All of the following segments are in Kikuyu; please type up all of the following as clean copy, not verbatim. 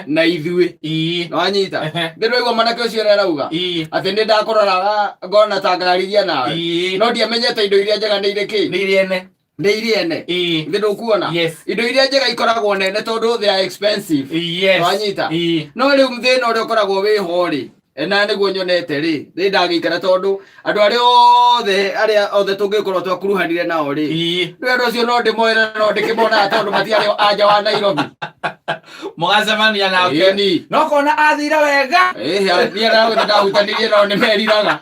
Na ithuĩ nĩwanyita. Ndĩraigua mwanake ũcio ũrĩa arauga atĩ nĩ ndakũroraga ngona ta ngarigia nawe, no ndiamenyete indo iria njega nĩ irĩ kĩ. Nĩ irĩ ene. Nĩ irĩ ene. Nĩ ndũkuona indo iria njega ikoragwo nene tondũ they are expensive. Wanyita? No rĩu thĩna ũrĩa ũkoragwo wĩho rĩ, na nĩguo nyonete rĩ, nĩ ndagĩikara tondũ andũ arĩa othe, arĩa othe tũngĩkorwo twakuruhanire nao rĩ, rĩu andũ acio no ndĩmoere, no ndĩkĩmonaga tondũ matiarĩ anja wa Nairobi. Mũgacemania nake. Ĩni. No kona athire wega. Ĩhĩ, niĩ arĩa ndahutanirie nao nĩ meriraga.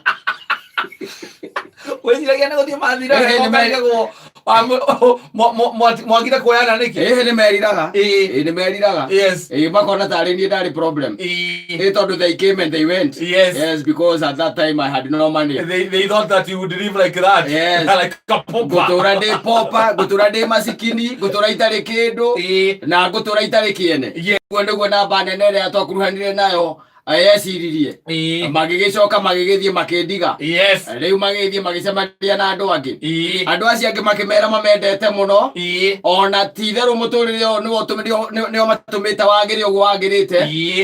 Wĩciragia nĩ gũthiĩ mathire Ĩhĩ, wega, ũkarigagwo mwagire kuoyana nĩkĩ. Ĩhĩ, nĩ meriraga. Ĩĩ, nĩ meriraga. Ĩĩ, makona tarĩ niĩ ndarĩ problem. Ĩĩ, tondũ they came and they went. Yes, because at that time I had no money. They thought that you would live like that. Yes. Like a pauper. Ngũtũra ndĩ popa, ngũtũra ndĩ masikini, ngũtũra itarĩ kĩndũ na ngũtũra itarĩ kĩene. Ũguo nĩguo namba nene ĩrĩa twakuruhanire nayo yeciririe. Magĩgĩcoka magĩgĩthiĩ makĩndiga. Rĩu magĩgĩthiĩ magĩcemania na andũ angĩ. Andũ acio angĩ makĩmera mamendete mũno, ona ti itherũ mũtũrĩre ũyũ nĩwo nĩo matũmĩte wagĩre ũguo wagĩrĩte,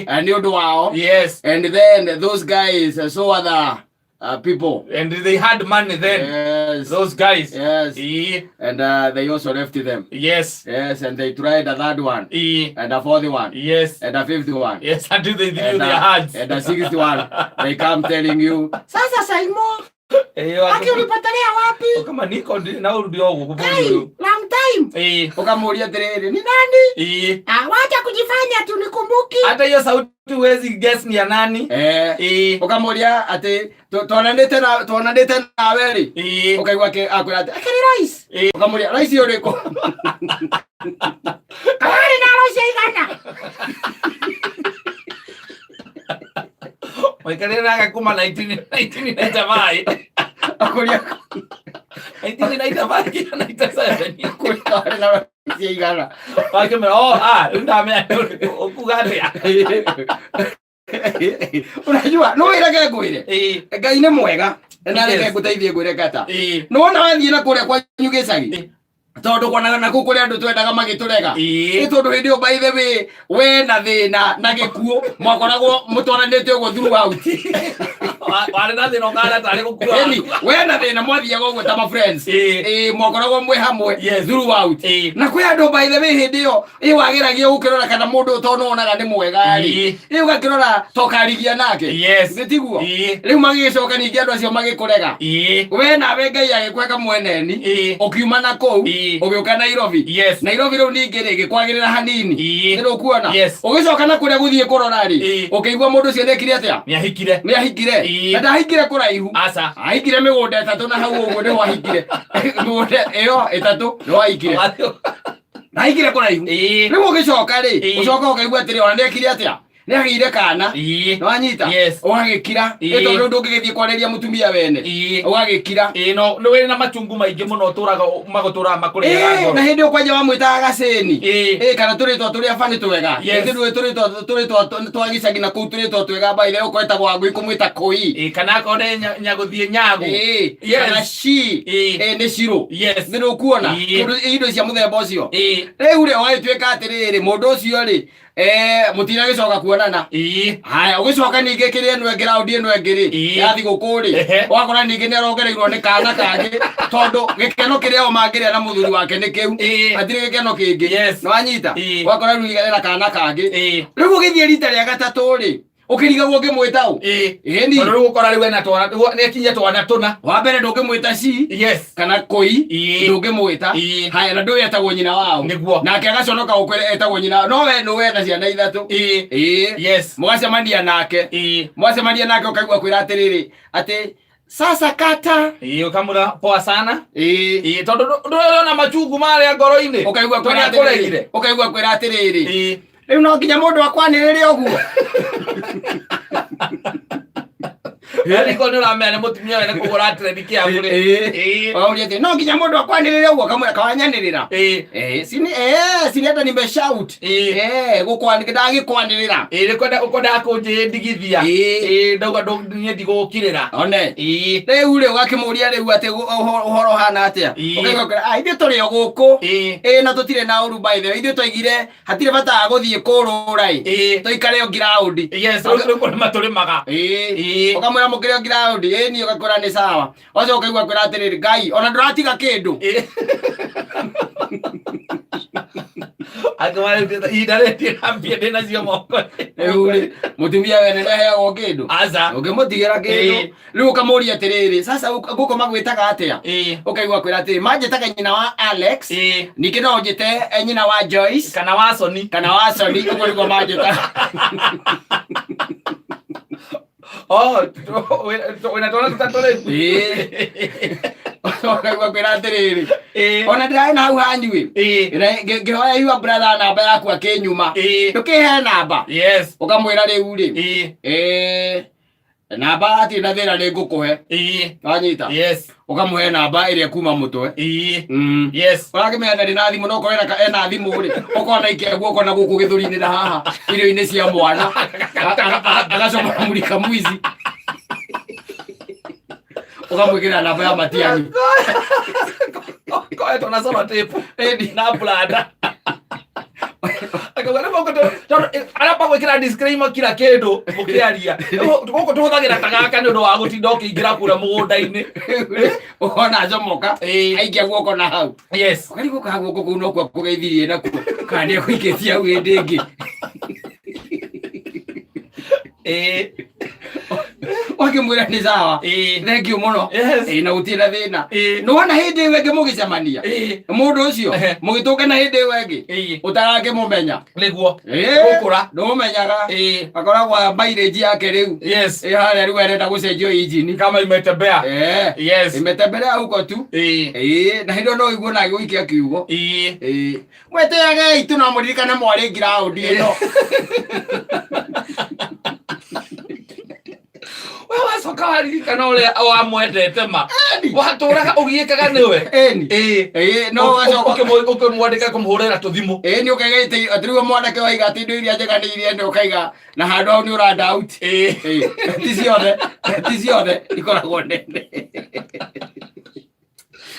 nĩ ũndũ wao. And then those guys so other people. And they had money then. Those guys. And they also left them. Yes, and they tried a third one and a fourth one and a fifth one. Yes, until they threw And, their hands. and a sixth one, they come telling you, "Sasa Saimo, aki ulipotelea wapi?" Kama niko na urudi ũguo Kai, bũrũri ũyũ. long time. Ukamuuria atiriri, ni nani? Ah, wacha kujifanya tu nikumbuki. Hata hiyo sauti huwezi guess ni ya nani. Ukamuuria ati tuonanite na tuonanite nawe ri? Ukaigua akwira ati akiri rais. Ukamuuria rais uriku? Kawari na rais igana. Waikarire nake kuma 1995. Akuria 1995 nginya 97. Akuria kawari na rais igana. Wakĩmera, oh, ah, rĩu ndamenya nĩ ũrĩkũ, ũkuga atĩa? Unajua no wĩreke ngwĩre, Ngai nĩ mwega na reke ngũteithie ngwĩre kata. Nĩwona wathiĩ na kũrĩa kwanyu gĩcagi, tondũ kwonaga na kũu kũrĩa andũ twendaga magĩtũrega, nĩ tondũ hĩndĩ ĩyo, by the way, we na thĩna na gĩkuũ mwakoragwo mũtwaranĩte ũguo throughout. Warĩ na thĩna ũkahana tarĩ gũkua. Ĩni, we na thĩna mwathiaga ũguo ta ma friends. Ĩĩ, mwakoragwo mwĩ hamwe throughout. Na kwĩ andũ, by the way, hĩndĩ ĩyo ĩ wageragia gũkĩrora kana mũndũ ũyũ tondũ wonaga nĩ mwega rĩ, ĩ ũgakĩrora tokarigia nake. Nĩ tiguo? Rĩu magĩgĩcoka ningĩ andũ acio magĩkũrega. We nawe Ngai agĩkweka mweneni, ũkiuma na kũu, ũgĩũka Nairobi. Nairobi rĩu ningĩ rĩ gĩkwagĩrĩra hanini. Nĩ rũkuona? Yes. Ũgĩcoka na kũrĩa gũthiĩ kũrora rĩ, ũkĩigua mũndũ ũcio nĩekire atĩa? Nĩ ahikire. Nĩ ahikire. Na ndahikire kũraihu. Aca. Ahikire mĩgũnda ĩtatũ na hau ũguo nĩho ahikire, mĩgũnda ĩyo ĩtatũ nĩho ahikire, ndahikire kũraihu. Rĩu ũgĩcoka rĩ, ũcoka ũkaigua atĩrĩ, ona nĩekire atĩa, nĩagĩire kana. Nĩwanyita? Yes. Ũgagĩkira. Ĩ tondũ rĩu ndũngĩgĩthiĩ kwarĩria mũtumia wene. Ũgagĩkira. Ĩĩ, no nĩ wĩrĩ na machungu maingĩ mũno ũtũraga magũtũraga makũrĩaga Ĩ, ngoro. Na hĩndĩ ĩyo kwanja wamwĩtaga gacĩni. Ĩ, kana tũrĩtwa tũrĩa bani twega. Githĩ ndũĩ tũrĩtwa twa gĩcagi na kũu, tũrĩtwa twega by the way, ũkwetagwo Wangũi kũmwĩta kũi. Ĩĩ, kana akorwo nĩ nyagũthiĩ nyagu. Kana ci. Ĩ, nĩ cirũ. Nĩ rũkuona? Tondũ indo cia mũthemba ũcio. Rĩu rĩ, ũgagĩtuĩka atĩrĩrĩ, mũndũ ũcio rĩ, mũtinagĩcoka kuonana. Haya, ũgĩcoka ningĩ kĩrĩa ĩno ĩngĩ, raundi ĩno ĩngĩ rĩ, ya thigũkũ rĩ, ũgakora ningĩ nĩ arongereirwo nĩ kana kangĩ, tondũ gĩkeno kĩrĩa o mangĩrĩa na mũthuri wake nĩ kĩu. Hatirĩ gĩkeno kĩngĩ. Nĩwanyita? Ũgakora rĩu ena kana kangĩ. Rĩu ũgĩthiĩ rita rĩa gatatũ rĩ, ũkĩrigagwo ũngĩmwĩta ũ. Ĩni. Tondũ rĩu ũkora rĩu ena twana, nĩ akinyia twana tũna. Wa mbere ndũngĩmwĩta ci kana kũi. Ndũngĩmwĩta. Haya, na ndũĩ etagwo nyina wao. Nake agaconoka gũkwĩra etagwo nyina wao, no we nĩwe ena ciana ithatũ. Ĩĩ. Mũgacemania nake. Mwacemania nake ũkaigua kwĩra atĩrĩrĩ, atĩ sasa kata. Ĩĩ, ũkamwĩra poa sana. Ĩĩ. Ĩĩ, tondũ ndũrona machungu marĩa ngoro-inĩ. Ũkaigua Tondũ kwĩra nĩakũregire. atĩrĩrĩ, ũkaigua kwĩra atĩrĩrĩ, rĩu no nginya mũndũ akwanĩrĩre ũguo. Ariko nĩ ũramenya nĩ mũtumia wene kũgũra trend kĩabu rĩ. Ĩĩ. Ũkamũria atĩ no nginya mũndũ akwanĩrĩre ũguo akamwĩra kawanyanĩrĩra. Eh, sini eh sini hata nimeshout. Eh, gũkwanĩrĩra ndagĩkwanĩrĩra. Ĩĩ nĩ kwenda ũkwendaga kũnjĩndigithia. Ĩĩ. Ĩĩ ndauga niĩ ndigũkirĩra. One. Ĩĩ. Rĩu rĩ ũgakĩmũria rĩu atĩ ũhoro ũhana atĩa? Ĩĩ. Ũkaigua kwĩra, "Ah, ithuĩ tũrĩ o gũkũ. Ĩĩ. Ĩĩ na tũtirĩ na ũru by the way. Ithuĩ twaigire hatirĩ bata wa gũthiĩ kũrũra ĩ. Ĩĩ. Tũikare o ground. Yes, rĩu rĩu kũrĩma tũrĩmaga. Ĩĩ. Ĩĩ. Ũkamwĩra mũkĩrĩ o ground. Ĩĩ niĩ ũgakwĩra nĩ sawa. Wacoka ũkaigua kwĩra atĩrĩrĩ, Ngai, ona ndũratiga kĩndũ. Ĩĩ. Angĩ ihinda rĩrĩ ndirĩ na mbia ndĩ nacio moko. Rĩu rĩ, mũtumia wene ndaheagwo kĩndũ. Aca. Ũngĩmũtigĩra kĩndũ. Ĩĩ. Rĩu ũkamũria atĩrĩrĩ, sasa gũkũ magwĩtaga atĩa? Ĩĩ. Ũkaigua kwĩra atĩrĩ, manjĩtaga nyina wa Alex. Ĩĩ. Ningĩ no ũnjĩte nyina wa Joyce Kana wa Sony. kana wa Sony, ũguo nĩguo manjĩtaga. Oh, wĩna twana tũtatũ rĩu. Ĩĩ. Ũkaigua kwĩra atĩrĩrĩ, Ĩĩ. ona ndĩrarĩ na hau hanyu ĩ. Ĩĩ. Ngĩhoya your brother namba yaku akĩnyuma. Ĩĩ. Ndũkĩhe namba. Yes. Ũkamwĩra rĩu rĩ. Ĩĩ. Eh, namba hatirĩ na thĩna nĩ ngũkũhe. Ĩĩ. Wanyita? Yes. Ũkamũhe namba ĩrĩa kuma mũtwe. Ĩĩ. Yes. Ũrakĩmenya ndarĩ na thimũ no korwo ena thimũ rĩ, ũkona ikia guoko na gũkũ gĩthũri-inĩ na haha irio-inĩ cia mwana. Agacomora mũrika mwici. Ũkamwĩkĩra namba ya Matiang'i. Koetwo na sellotape na blada. Akauga nĩ gũkũ tondũ aramba gwĩkĩra disclaimer kila kĩndũ mũkĩaria. Gũkũ tũhũthagĩra ta gaka nĩ ũndũ wa gũtinda ũkĩingĩra kũrĩa mũgũnda-inĩ. Ũkona acomoka Ĩĩ. aikia guoko na hau. Yes. Ũkarigwo kana guoko kũu nokuo akũgeithirie nakuo kana nĩ egũikĩtie hau hĩndĩ ĩngĩ. Ĩĩ. Wakĩmwĩra nĩ sawa. Ĩĩ. Thank you mũno. Yes. Ĩĩ na gũtirĩ na thĩna. Ĩĩ. Nĩwona hĩndĩ ĩyo ĩngĩ mũgĩcemania. Ĩĩ. Mũndũ ũcio Ehe. mũgĩtũngana hĩndĩ ĩyo ĩngĩ Ĩĩ. ũtarakĩmũmenya. Nĩguo. Ĩĩ. Gũkũra. Ndũmũmenyaga. Ĩĩ. Akoragwo mileage yake rĩu. Yes. Ĩ harĩa rĩu arenda gũcenjio injini. Kama imetembea. Eh. Yes. Imetembelea huko tu. Ĩĩ. Ĩĩ, na hĩndĩ ĩyo no ũigue na agĩgũikia kiugo. Ĩĩ. Ĩĩ. Mwĩtĩagei tu no mũririkane mwarĩ ngiraũndi ĩno. We wacoka waririkana ũrĩa wamwendete ma. Watũraga ũgiĩkaga nĩwe. Ĩni. Ĩĩ. Ĩĩ, no wacoka Ũkĩmwandĩka kũmũhũrĩra tũthimũ. Ĩĩ nĩ ũkaiga atĩ atĩ rĩu mwanake waiga atĩ indo iria njega nĩ iria nĩ ũkaiga na handũ hau nĩ ũra doubt. Ĩĩ. Ĩĩ, ti ciothe, ti ciothe ikoragwo nene.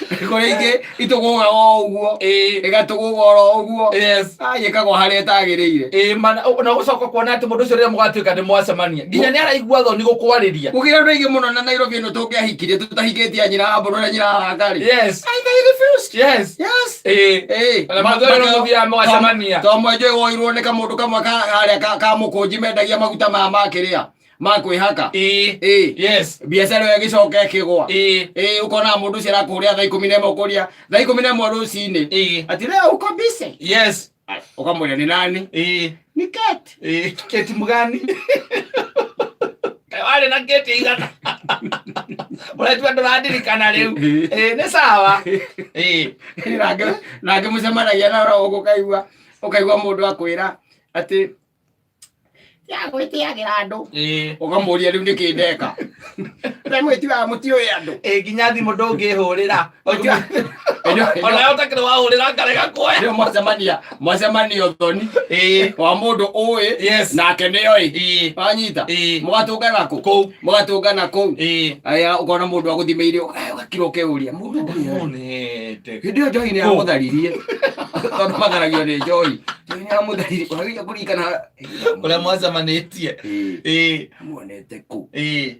Kũrĩ ingĩ itũgũgaga o ũguo, Ĩĩ. ĩgatũgũga oro ũguo. Yes. Ai, ĩkagwa harĩa ĩtagĩrĩire. Ĩĩ mana na ũgacoka kuona atĩ mũndũ ũcio rĩrĩa mũgatuĩka nĩ mwacemania nginya nĩ araigua thoni gũkwarĩria. Gũkĩra andũ aingĩ mũno na Nairobi ĩno tũngĩahikirie tũtahikĩtie a nyina wa mbũrũ na nyina wa Wangarĩ. Yes. Ai, they refused. Yes. Yes. Ĩĩ. Ĩĩ. Ona mathuri no mũthiaga mũgacemania. To mwenjwe woirwo nĩ kamũndũ kamwe ka harĩa ka mũkũnji mendagia maguta maya ma kĩrĩa ma kwĩhaka. Ĩĩ. Ĩĩ. Yes. Biacara ĩyo ĩgĩcoka ĩkĩgũa. Ĩĩ. Ĩĩ ũkona mũndũ ũcio arakũhũrĩra thaa 11 ũkũria thaa 11 rũcinĩ. Ĩĩ. Atĩ leo uko busy. Yes. Ũkamwĩra nĩ nani? Ĩĩ. Nĩ Kate. Ĩĩ. Kate mũgani. Kaĩ warĩ na Kate igana. Ũretua ndũrandirikana rĩu. Ĩĩ nĩ sawa. Ĩĩ. Nake mũcemanagia na oro ũguo ũkaigua ũkaigua mũndũ akwĩra atĩ ya gwĩtĩagĩra andũ Ĩĩ. ũkamũria rĩu nĩkĩ ndeka we mwĩtiwaga mũtiũĩ andũ Ĩĩ nginya thimũ ndũngĩhũrĩra. Ona yo ũtakĩrĩ wahũrĩra ngarega kuoya. Rĩu mwacemania mwacemania ũthoni Ĩĩ. wa mũndũ ũĩ Yes. nake nĩoĩ Ĩĩ. wanyita Ĩĩ. mũgatũngana kũ Kũu. Mũgatũngana kũu. Ĩĩ. Aya ũkona mũndũ agũthimĩire ũgakira ũkeuria mũndũ ũyũ Ndamuonete. Hĩndĩ ĩyo njohi nĩ yamũtharirie tondũ matharagio nĩ njohi. Njohi nĩ yamũtharirie ũkageria kũririkana Ũrĩa mwacemanĩtie. Ĩĩ. Ĩĩ. Muonete kũ? Ĩĩ.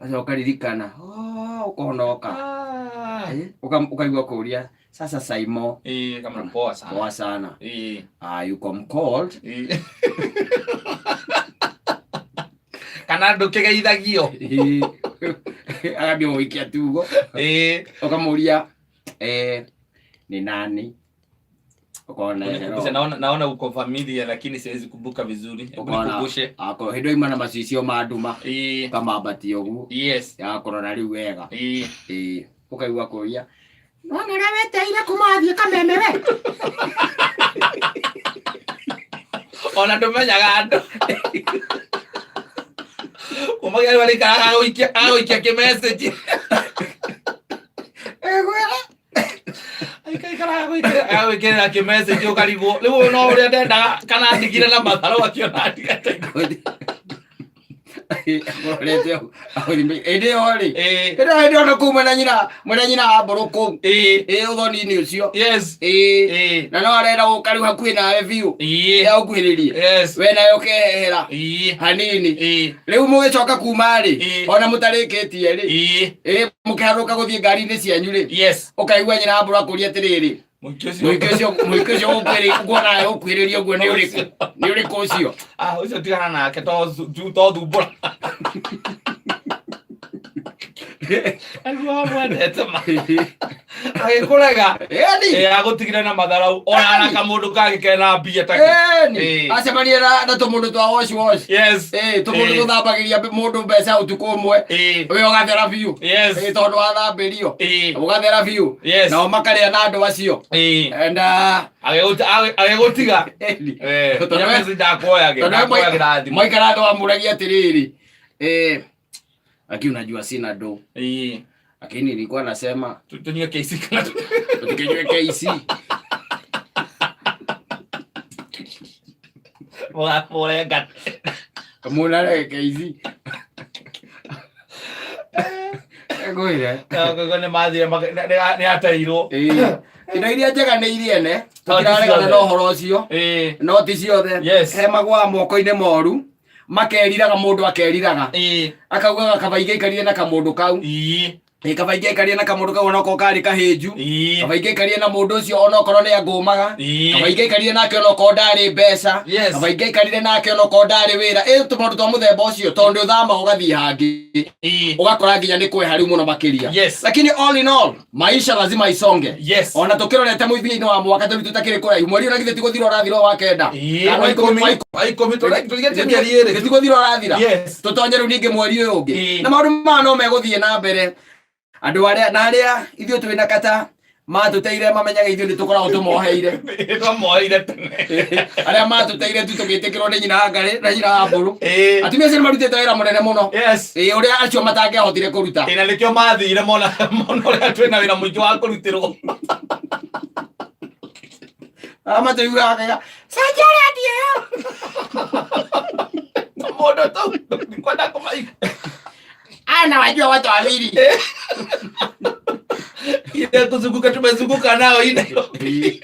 Acoka ririkana, oh, ũkonoka. Ah. Eh, ukaigua kũria sasa Saimo. Ĩĩ, kama poa sana. Poa sana. Ĩĩ. Ah, you come cold. Ĩĩ. Kana ndũkĩgeithagio. Ĩĩ. Agambia gũikia tugo. Ĩĩ. Ũkamũria eh, ni nani? Ũkona Unikumbushe, naona naona uko familia lakini siwezi kumbuka vizuri. Hebu Ukaona nikumbushe. ako hĩndĩ ĩyo ima na macicio ma nduma Ĩĩ. ũkamambatia ũguo Yes. yakũrora rĩu wega. Ĩĩ. Ĩĩ, ũkaigua kũria nona ũrĩa weteire kuma wathiĩ kameme we. Ona ndũmenyaga andũ. Kuma Komagia rĩu arĩikaraga agagũikia kĩmessage. Egwĩra. Aikaraga agagwĩkĩrĩra kĩmessage ũkarigwo. Rĩu no ũrĩa ndendaga kana ndigire na matharũ akĩona ndigate. Ũrorete ũũ. Hĩndĩ ĩyo rĩ. Ĩĩ. Hĩndĩ ĩyo hĩndĩ ĩyo nĩ kũu mwena nyina mwena nyina wa mbũrũ kũu. Ĩĩ. Ĩĩ ũthoni-inĩ ũcio. Yes. Ĩĩ. Ĩĩ. Na no arenda gũka rĩu hakuhĩ nawe biũ. Ĩĩ. Agũkuhĩrĩrie. Yes. We nawe ũkehera Ĩĩ. hanini. Ĩĩ. Rĩu mũgĩcoka kuma rĩ Ĩĩ. ona mũtarĩkĩtie rĩ. Ĩĩ. Ĩĩ mũkĩharũka gũthiĩ ngari-inĩ cianyu rĩ. Yes. Ũkaigua nyina wa mbũrũ akũria atĩrĩrĩ. Mũingĩ ũcio. Mũingĩ ũcio ũkuona ũkuhĩrĩria ũguo nĩ ũrĩkũ? Nĩ ũrĩkũ ũcio? Ah, ũcio tigana nake to to thumbũra. Aigua wamwendete ma. Agĩkũrega. Ĩni. Ĩ agũtigire na matharau ona na kamũndũ kangĩ kena mbia take. Ĩni. Ĩĩ. Acemanie na tũmũndũ twa wash wash. Yes. Ĩĩ tũmũndũ Ĩĩ. tũthambagĩria mũndũ mbeca ũtukũ ũmwe. Ĩĩ. We ũgathera biũ. Yes. Ĩĩ tondũ wathambĩrio. Ĩĩ. Ũgathera biũ. Yes. Nao makarĩa na andũ acio. Ĩĩ. And Agĩgũtiga. ĩni. Eh, Tondũ Nyamezi ndakuoyagĩra, tondũ ndakuoyagĩra thimũ. mwaikara thĩ wamũragia atĩrĩrĩ eh, lakini unajua sina do Ĩĩ. lakini nilikuwa nasema Tunywe KC kana tukinywe KC mũrenga. munare KC ngwire Koguo nĩ mathire nĩ ateirwo. Ĩĩ. Indo iria njega nĩ iria ene No ti tũtiraregana ciothe. na ũhoro ũcio Ĩĩ. no ti ciothe Yes. he magwaga moko-inĩ moru makeriraga mũndũ akeriraga Ĩĩ. akaugaga kaba ingĩaikarire na kamũndũ kau Ĩĩ. Ĩ, kaba ingĩaikarire na kamũndũ kau onokorwo karĩ kahĩnju Ĩĩ. kaba ingĩaikarire na mũndũ ũcio onokorwo nĩ angũmaga Ĩĩ. kaba ingĩaikarire nake onokorwo ndarĩ mbeca Yes. kaba ingĩaikarire nake onokorwo ndarĩ wĩra ĩ tũmaũndũ twa mũthemba ũcio tondũ ũthama ũgathiĩ hangĩ Ĩĩ. ũgakora nginya nĩ kweha rĩu mũno makĩria Yes. lakini all in all maisha lazima isonge Yes. ona tũkĩrorete mũthia-inĩ wa mwaka tũrĩ tũtakĩrĩ kũraihu mweri ũyũ na githĩ ti gũthira ũrathira wa kenda Ĩĩ. Kana wa ikũmi- wa ikũmi. Wa ikũmi tũrigĩtie mĩeri ĩrĩ. Githĩ ti gũthira ũrathira Yes. tũtonye rĩu ningĩ mweri ũyũ ũngĩ Ĩĩ. na maũndũ maya no megũthiĩ na mbere andũ arĩa na arĩa ithuĩ twĩ na kata matũteire mamenyaga ithuĩ nĩ tũkoragwo tũmoheire Nĩ twamoeire tene. arĩa matũteire tu tũgĩtĩkĩrwo nĩ nyina wa ngarĩ na nyina wa mbũrũ Ĩĩ. atumia acio nĩ marutĩte wĩra mũnene mũno Yes. Ĩĩ, ũrĩa acio matangĩahotire kũruta Ĩ, na nĩkĩo mathire mona mona ũrĩa twĩna wĩra mũingĩ wa kũrutĩrwo. Amatũiguaga kega cenjia redio ĩyo Mũndũ tau ndikwenda kũmaigua. Ana wajua watu wawili. Ile kuzunguka tumezunguka nao hii Nairobi.